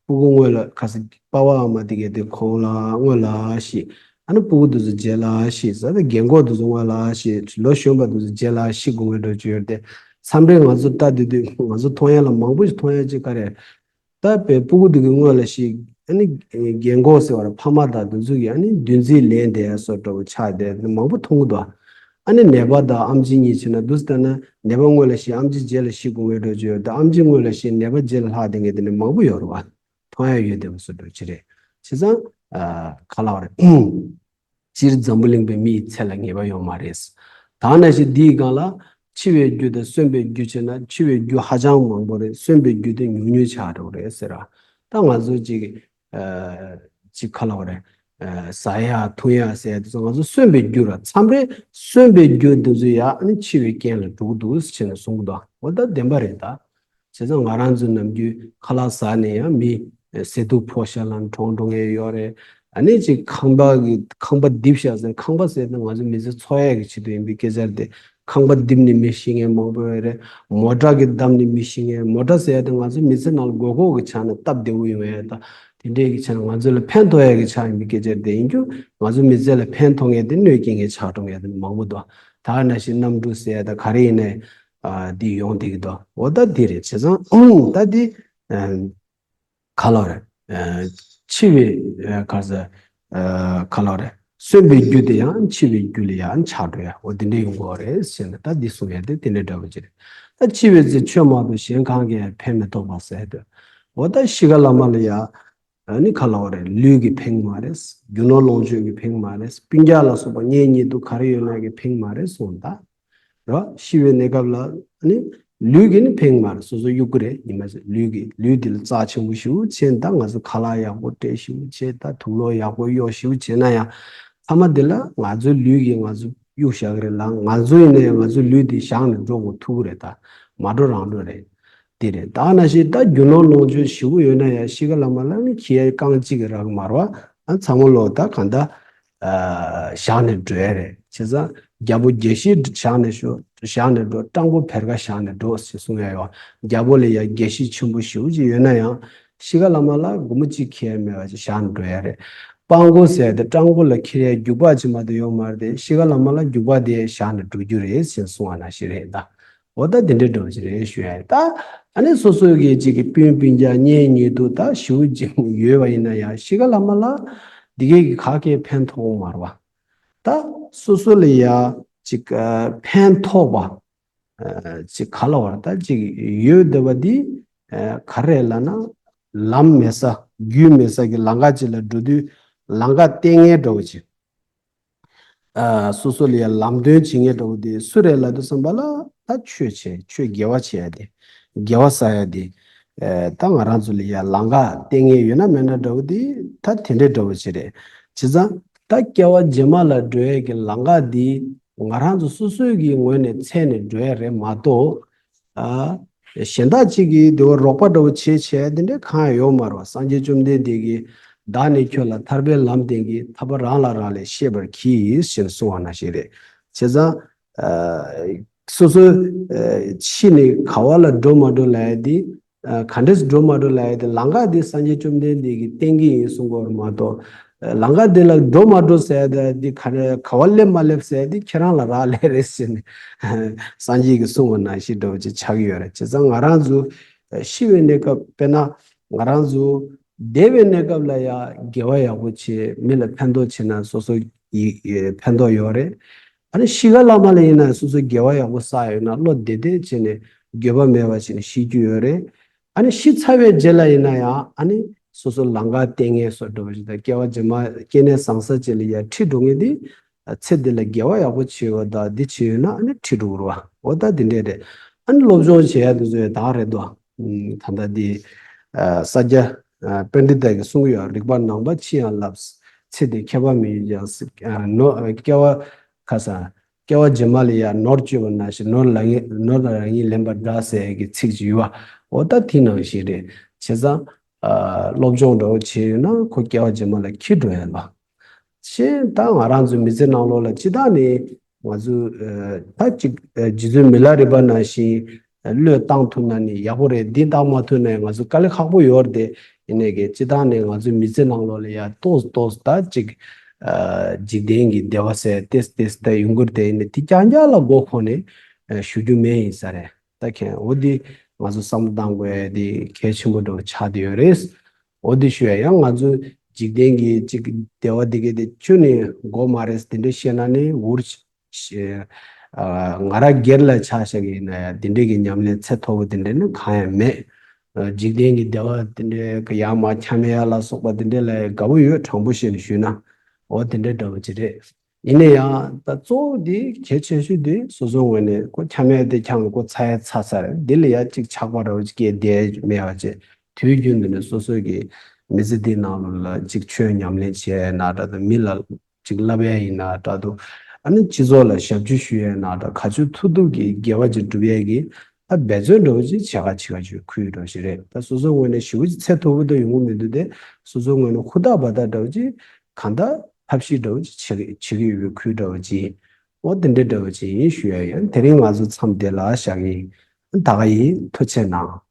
སྤུ་གུ་སྔོན་ལ་ཁ་སང་པ་ཕ་ཨ་མ་དེ་གས་དེ་ཁོང་ལ་སྔོན་ལ་ཤི། ཨ་ནི་སྤུ་གུ་དེ་ཚོ་རྗེས་ལ་ཤི་ཟེར། ད་རྒན་གོག་དེ་ཚོ་སྔོན་ལ་ཤི། ལོ་གཞོན་པ་དེ་ཚོ་རྗེས་ལ་ཤི་དགོས་ངེས་འགྲོ་གི་ཡོད་དེ། མཚམས་རེ་ང་ཚོ་ལྟ་དུས་དུས་ང་ཚོ་མཐོང་ཡ་ལ་མང་པོ་ཞིག་མཐོང་ཡ་ཅིག་ག་རེ། ད་བའི་སྤུ་གུ་དེ་གི་སྔོན་ལ་ཤི། ཨ་ནི་རྒན་གོག་ཟེར་བ་ར་ཕ་མ་དང་དེ་ཚོ་གི་ཨ་ནི་བདུན་ཚིགས་ལེན་བསྡད་ཡ་བཟོ་འདྲ་བོ་ཆགས་བསྡད་མང་པོ་མཐོང་གི་འདུག་ཨ་ནི་ནད་པ་དང་ཨེམ་ཆི་གཉིས་བྱས་ན་འདུག་ལྟ་ན་ནད་པ་སྔོན་ལ་ཤི་ཨེམ་ཆི་རྗེས་ལ་ཤི་དགོས་ངེས་འགྲོ་གི་ཡོད་དེ། ཨེམ་ཆི་སྔོན་ལ་ཤི་ནད་པ་རྗེས་ལ་ལྷག་བསྡད་མཁན་དེ་ནི་མང་པོ་ཡོད་རེད་བ། མཐོང་ཡ་ཡོད་དེ་བ་སུ་འགྲོ་ཅི་རེད། བྱས་ཙང་ཨ་ག་ལབ་རེད། སྤྱིར་འཛམ་བུ་གླིང་པའི་མི་ཡི་ཚེ་ལ་ངེས་པ་ཡོད་མ་རེད། ད་ནང་བཞིན་འདིའི་སྒང་ལ་འཆི་བའི་རྒྱུ་དང་གསོན་པའི་རྒྱུ་བྱས་ན་འཆི་བའི་རྒྱུ་ཧ་ཅང་མང་པོ་རེད། གསོན་པའི་རྒྱུ་དེ་ཉུང་ཉུང་ཆགས་འགྲོ་གི་རེད་ཟེར་ར། ད་ང་ཚོ་ཅིག་ཨ་ཅིག་ག་ལབ་རེད། ཨ་ཟ་ཡ་འཐུང་ཡ་ཟེར་ཡ་དེ་ཚོ་ང་ཚོ་གསོན་པའི་རྒྱུ་ར། མཚམས་རེ་གསོན་པའི་རྒྱུ་དེ་ཚོ་ཡ་ཨ་ནི་འཆི་བའི་རྐྱེན་ལ་འགྲོ་གི་འདུག་ཟེར་ནས་གསུང་གི་འདུག་འོ་ད་བདེན་པ་རེད་ད། བྱས་ཙང་ང་རང་ཚོ་ནམ་རྒྱུན་ཁ་ལག་ཟ་ནས་ཡང་མི་ཟས་དུག་ཕོག་ཤག་ལ་གྲོངས་འགྲོ་མཁན་ཡོད་རེད། ཨ་ནི་ཅིག་ཁང་པ་གི་ཁང་པ་རྡིབ་ཤག་ཟེར། ཁང་པ་ཟེར་ན་ང་ཚོ་མི་ཚེ་འཚོ་ཡས་ཀྱི་ཆེད་དུ་ཡིན་པའི་སྐད་ཆ་རེད་དེ། ཁང་པ་རྡིབ་ནས་མི་ཤི་མཁན་མང་པོ་ཡོད་རེད། མོ་ཊ་གི་བརྡབས་ནས་མི་ཤི་མཁན། མོ་ཊ་ཟེར་ཡ་དེ་ང་ཚོ་མི་ཚེ་ནང་ལ་དགོས་མཁོ་གི་ཆ་ནས་སྟབས་བདེ་བོ་ཡོང་ཡ་ད་དེ་འདྲས་ཀྱི་ཆ་ནས་ང་ཚོ་ལ་ཕན་ཐོགས་ཡ་གི་ཆ་ཡིན་པའི་སྐད་ཆ་རེད་དེ། ཡིན་རྒྱུ་ང་ཚོ་མི་ཚེ་ལ་ཕན་ཐོགས་མཁན་དེ་གནོད་སྐྱེལ་མཁན་ཆགས་འགྲོ་མཁན་དེ་མང་པོ་འདུག་ད་ནང་བཞིན་གནམ་གྲུ་ཟེར་ཡ་ད་ག་རེ་ཡིན་ནའི། ཨ་འདི་ཡོང་བསྡད་ཀྱི་འདུག་འོ་ད་འདི་རེད། བྱས་ཙང་ད་འདི་ཨ་ག་ལབ་རེད། ཨ་འཆི་བའི་ཨ་ག་ཟེར། ཨ་ག་ལབ་རེད། གསོན་པའི་རྒྱུ་དེ་ཡང་འཆི་བའི་རྒྱུ་ལ་ཡང་ཆགས་འགྲོ་ཡ། འོ་འདི་འདྲ་ཡོང་གི་རེད་ཟེར་ནས་ད་འདི་གསུང་ཡ་དེ་དེ་འདྲ་འདྲ་བོ་ཅིག་རེད། ད་འཆི་བའི་ཚེ་ཆོས་མ་གཏོགས་གཞན་གང་གིས་ཕན་མི་ཐོགས་པ་ཟེར་དུས། འོ་ད་ཤི་ཁ་ལ་མ་ལ་ཡ། ཨ་ནི་ག་ལབ་རེད། ལུས་ཀྱིས་ཕན་གྱི་མ་རེད། རྒྱུ་ནོར་ལོངས་སྤྱོད་ཀྱིས་ཕན་གྱི་མ་རེད། སྤུན་ཀྱག་ལ་སོགས་པ་གཉེན་ཉེ་དུ་ག་རེ་ཡོད་ན་གིས་ཕན་གྱི་མ་རེད་གསུངས་ད། རོ། ཤི་བའི་གནས་སྐབས་ལ་ཨ་ནི་ལུས་ཀྱིས་ནི་ཕན་གྱི་མ་རེད། སོ་སོ་གཡུག་གི་རེད། ཉི་མ་ལུས་ཀྱིས་ལུས་འདི་ལ་རྩ་ཆེན་པོ་ཞེ་པོ་བྱས། ད་ང་ཚོ་ཁ་ལག་ཡག་པོ་སྤྲད་ཞེ་པོ་བྱས། ད་དུག་ལོག་ཡག་པོ་གཡོག་ཞེ་པོ་བྱས་ན་ཡང་ཐ་མ་འདི་ལ་ང་ཚོའི་ལུས་ཀྱིས་ང་ཚོ་གཡུག་བཞག་གི་རེད་ལ། ང་ཚོ་ཡིན་ན་ཡང་ང་ཚོའི་ལུས་འདི་བཞག་ནས་འགྲོ་དགོས་ཐུག་གི་རེད། ད་མ་འགྲོ་རང་འགྲོ་རེད། དེ་རེད། ད་ནང་བཞིན་ད་རྒྱུ་ནོར་ལོངས་སྤྱོད་ཞེ་པོ་ཡོད་ན་ཡང་ཤི་ཁ་ལ་མ་ལ་ནི་ཁྱི་ཡ་རྐང་གཅིག་གི་རག་མ་རེད་བ། ཨ་ཚང་མ་ལོ་ད་གང་ལྟར་ཨ་བཞག་ནས་འགྲོ་ཡ་རེད། བྱས་ཙང་རྒྱལ་པོ་རྒྱལ་བཞེས་བཞག་ནས་ཤོ་བཞག་ནས་འགྲོ། སྤྲང་པོ་བེར་ཀ་བཞག་ནས་འགྲོ་ཞེས་གསུང་ཡ་ཡོད། རྒྱལ་པོ་ལ་ཡ་རྒྱལ་གཞིས་ཆེན་པོ་ཞེ་པོ་ཅིག་ཡོད་ན་ཡང་ཤི་ཁ་ལ་མ་ལ་སྒོར་མོ་གཅིག་ཁྱེར་མེད་པ་ཅིག་བཞག་ནས་འགྲོ་ཡ་རེད། སྤྲང་པོ་ཟེར་ཏེ་སྤྲང་པོ་ལ་ཁྱེར་ཡ་རྒྱུག་པ་ཅིག་མ་གཏོགས་ཡོད་མ་རེད་དེ། ཤི་ཁ་ལ་མ་ལ་རྒྱུག་པ་དེ་བཞག་ནས་འགྲོ་རྒྱུ་རེད་ཅེས་གསུང་བ་ནང་བཞིན་རེད་ད། འོ་ད་དེ་འདྲའི་འགྲོ་བ་ཅིག་རེད་ཞུ་ཡ་ཡིན། ད་ཨ་ནི་སོ་སོའི་གི་ཅིག་གི་སྤུན་སྤུན་ཀྱག་གཉེན་ཉེ་དུ་ད་ཞེ་པོ་ཅིག་ཡོད་པ་ཡིན་ན་ཡང་ཤི་ཁ་ལ་མ་ལ་འདི་གའི་གི་ག་གེ་ཕན་ཐོགས་མ་རེད་བ། ད་སོ་སོ་ལ་ཡ་ཅིག་ཨ་ཕན་ཐོགས་པ་ཨ་ཅིག་ག་ལབ་རེད། ད་ཅིག་ཡོད་བསྡད་པ་འདི་ཨ་ག་རེ་ལབ་ན། ལམ་མེད་ས་རྒྱུས་མེད་ས་གི་ལམ་ཁ་ཅིག་ལ་འགྲོ་དུས་ལམ་ཁ་བསྟན་མཁན་འདྲ་བོ་ཅིག་ཨ་སོ་སོ་ལ་ཡང་ལམ་སྟོན་བྱེད་མཁན་འདྲ་བོ་དེ་སུ་རེད་ལབ་དུས་ཙམ་པ་ལ། ད་ཆོས་བྱེད། ཆོས་དགེ་བ་བྱེད་ཡ་དེ། དགེ་བ་བསགས་ཡ་དེ། ཨ་ད་ང་རང་ཚོ་ལ་ཡང་ལམ་ཁ་བསྟན་མཁན་ཡོད་ན་མེད་ན་འདྲ་བོ་དེ་ད་དེ་འདྲའི་འདྲ་བོ་ཅིག་རེད། བྱས་ཙང་ད་སྐྱེ་བ་རྗེས་མ་ལ་འགྲོ་ཡ་གི་ལམ་ཁ་དེ་ང་རང་ཚོ་སོ་སོའི་གི་ངོས་ནས་འཚོལ་ནས་འགྲོ་ཡ་རེད་མ་གཏོགས། ཨ་གཞན་དག་ཅིག་གིས་དེ་བ་རོགས་པ་འདྲ་བོ་བྱེད་བྱས་དེ་འདྲའི་གང་ཡང་ཡོད་མ་རེད་བ། སངས་རྒྱས་བཅོམ་ལྡན་འདས་ཀྱིས་བདག་ནི་ཁྱོད་ལ་ཐར་པའི་ལམ་བསྟན་གྱི། ཐར་པ་རང་ལ་རག་ལས་ཤེས་པར་གྱིས་ཞེས་གསུངས་པ་ནང་བཞིན་རེད། བྱས་ཙང་ཨ་སོ་སོ་ཨ་ཤི་ནས་ག་བ་ལ་འགྲོ་མ་འགྲོ་ལབ་ཡ་དེ། ཨ་ག་འདྲས་འགྲོ་མ་འགྲོ་ལབ་ཡ་དེ་ལམ་ཁ་དེ་སངས་རྒྱས་བཅོམ་ལྡན་འདས་ཀྱིས་བསྟན་གྱི་ཡིན་གསུང་གི་ཡོད་རེད་མ་གཏོགས། ལམ་ཁ་འདི་ལ་འགྲོ་མ་འགྲོ་ཟེར་ཡ་དེ་ག་རེ་ག་བ་སླེབས་མ་སླེབས་ཟེར་ཡ་དེ་ཁྱེད་རང་ལ་རག་ལས་རེད་ཟེར་ནས་སངས་རྒྱས་ཀྱིས་གསུངས་པ་ནང་བཞིན་འདྲ་བོ་ཅིག་ཆགས་ཀྱི་ཡོད་རེད། བྱས་ཙང་ང་རང་ཚོ་ཤི་བའི་གནས་སྐབས་དཔེར་ན་ང་རང་ཚོ་བསྡད་པའི་གནས་སྐབས་ལ་ཡང་དགེ་བ་ཡག་པོ་བྱེད། མི་ལ་ཕན་ཐོགས་བྱེད་ན་སོ་སོ་ཡི་ཕན་ཐོགས་ཡོད་རེད། ཨ་ནི་ཤི་ཁ་ལ་མ་ལ་ཡིན་ན་སོ་སོ་དགེ་བ་ཡག་པོ་བསགས་ཡོད་ན་བློ་བདེ་བདེ་བྱས་ནས་འགྱོད་པ་མེད་པ་བྱས་ནས་ཤི་རྒྱུ་ཡོད་རེད། ཨ་ནི་ཤི་ཚར་བའི་རྗེས་ལ་ཡིན་ན་ཡང་ཨ་ནི་སོ་སོ་ལམ་ཁ་བསྟན་མཁན་བཟོ་འདྲ་བ་ཞིག་དང་། སྐྱེ་བ་རྗེས་མ་སྐྱེ་གནས་བཟང་ས་ཅིག་ལ་ཡར་ཁྲིད་འགྲོ་མཁན་དེ་ཚེ་འདི་ལ་དགེ་བ་ཡག་པོ་བྱས་ཡོད་ད་འདི་བྱས་ཡོད་ན་ཨ་ནི་ཁྲིད་འགྲོ་གི་རེད་བ། འོ་ད་འདི་འདྲས་རེད། ཨ་ནི་སློབ་སྦྱོང་བྱེད་ཡ་དེ་ཚོ་ཡང་དག་རེད་དོ། ད་ལྟ་འདི་ས་སྐྱ་པཎྜི་ཏ་གིས་གསུང་གི་ཡོད། རིག་པ་ནང་པ་ཅི་ཡང་བསླབས། ཚེ་འདིར་ཁྱད་པར་མི་ཡོད་ཀྱང་། ནོར་སྐྱེ་བ་ཁ་སང་སྐྱེ་བ་རྗེས་མ་ལ་ཡང་ནོར་བཅོས་པ་ནང་བཞིན། ནོར་ལ་ངེས་ནོར་ལ་རང་ཉིད་ལེན་པ་འདྲ་ཟེར་གྱི་ཚིག་ཅིག་ཡོད་པ། འོ་ད་དེ་ནང་བཞིན་རེད། བྱས་ཙང་ ཨ་སློབ་སྦྱོང་འདྲ་བོ་བྱས་ཡོད་ན་ཁོ་སྐྱེ་བ་རྗེས་མ་ལ་འཁྱེར་འགྲོ་ཡ་ལ། གཞན་ད་ང་རང་ཚོའི་མི་ཚེ་ནང་ལོགས་ལ་སྤྱི་བཏང་ནས་ང་ཚོ་ཨ་ད་ཅིག་ཨ་རྗེ་བཙུན་མི་ལ་རས་པ་ནང་བཞིན་བློས་བཏང་ཐུབ་ན་ནི་ཡག་པོ་རེད། འདི་བཏང་མ་ཐུབ་ན་ང་ཚོ་དཀའ་ལས་ཁག་པོ་ཡོད་རེད་དེ། ཡིན་ནའི་གི་སྤྱི་བཏང་ནས་ང་ཚོའི་མི་ཚེ་ནང་ལོགས་ལ་ཡ་ཏོག་ཙམ་ཏོག་ཙམ་ད་ཅིག་ཨ་འཇིག་རྟེན་གྱི་བདེ་བ་ཟེར་ཏེས་ཏེས་ད་ཡོང་གི་རེད་དེ། ཡིན་ནའི་དེ་རྐྱང་རྐྱང་ལ་མགོ་འཁོར་ནས་ཨ་ཞུ་རྒྱུ་མེད་ཡིན་ས་རེད། ད་མཁྱེན། འོ་འདི་ང་ཚོ་བསམ་བློ་གཏང་དགོས་ཡ་འདི་གལ་ཆེན་པོ་འདྲ་བོ་ཆགས་བསྡད་ཡོད་རེད། འོ་འདི་ཞུ་ཡ་ཡང་ང་ཚོ་འཇིག་རྟེན་གྱི་ཅིག་བདེ་བ་འདི་གའི་དེ་ཁྱོན་ནས་དགོས་མ་རེད་འདི་འདྲ་བཤད་ན་ནི་འུར་ཤ་ཨ་ང་རང་སྒེར་ལ་ཆ་བཞག་གི་ཡིན་ན་ཡང་འདི་འདྲའི་གི་ཉམས་ལེན་ཚད་མཐོ་པོ་འདི་འདྲ་ནི་གང་ཡང་མེད། ཨ་འཇིག་རྟེན་གྱི་བདེ་བ་འདི་འདྲའི་གི་ཡར་མར་འཁྱམ་ཡ་ལ་སོགས་པ་འདི་འདྲ་ལ་དགའ་པོ་ཡོད། དྲང་པོ་བཤད་ནས་ཞུས་ན་འོ་འདི་འདྲ་འདྲ་བོ་ཅིག་རེད། ཡིན་ན་ཡང་ད་གཙོ་བོ་འདི་གལ་ཆེ་ཤོས་འདི་སོ་སོའི་ངོས་ནས་ཁོ་འཁྱམ་ཡ་དེ་འཁྱམ་ཁོ་ཚ་ཡ་ཚ་ས་རེད། འདི་ལ་ཡ་གཅིག་ཆགས་པ་འདྲ་བོ་ཅིག་སྐྱེས་བསྡད་མེད་པ་བྱས། དུས་རྒྱུན་དུ་ནས་སོ་སོའི་གི་མི་ཚེ་འདིའི་ནང་ལོགས་ལ་གཅིག་ཆོས་ཉམས་ལེན་བྱས་ན་འདྲ་དང་མི་ལ་གཅིག་བསླབ་ཡ་ཡིན་ན་འདྲ་འདུག་ཨ་ནི་སྤྱི་ཚོགས་ལ་ཞབས་ཕྱི་ཞུ་ཡ་ན་འདྲ་ག་ཚོད་ཐུབ་ཐུབ་ཀྱིས་དགེ་བ་ཅིག་སྒྲུབ་ཡ་གི་ད་འབད་བརྩོན་འདྲ་བོ་ཅིག་བྱེད་ག་བྱེད་ག་ཅིག་ཁུལ་འདྲ་བོ་ཞིག་རེད། ད་སོ་སོའི་ངོས་ནས་ཞེ་པོ་ཅིག་ཚད་མཐོ་པོ་ད་ཡོང་གི་མི་འདུག་སྟེ། སོ་སོའི་ངོས་ནས་ཧུར་ཐག་འབད་ཐག་འདྲ་བོ་ཅིག་གང་ལྟར་ཐབས་ཤེས་འདྲ་བོ་ཅིག་བྱེད་ཀྱི་བྱེད་ཀྱི་ཡོད་པའི་ཁུལ་འདྲ་བོ་ཅིག་འོ་དེ་འདྲ་འདྲ་བོ་ཅིག་ཡིན་ཞུ་ཡ་ཡིན། དེ་རིང་ང་ཚོ་མཚམས་དེ་ལ་བཞག་གི་ཡིན། ད་ག་ཡིན། ཐུགས་རྗེ་གནང་།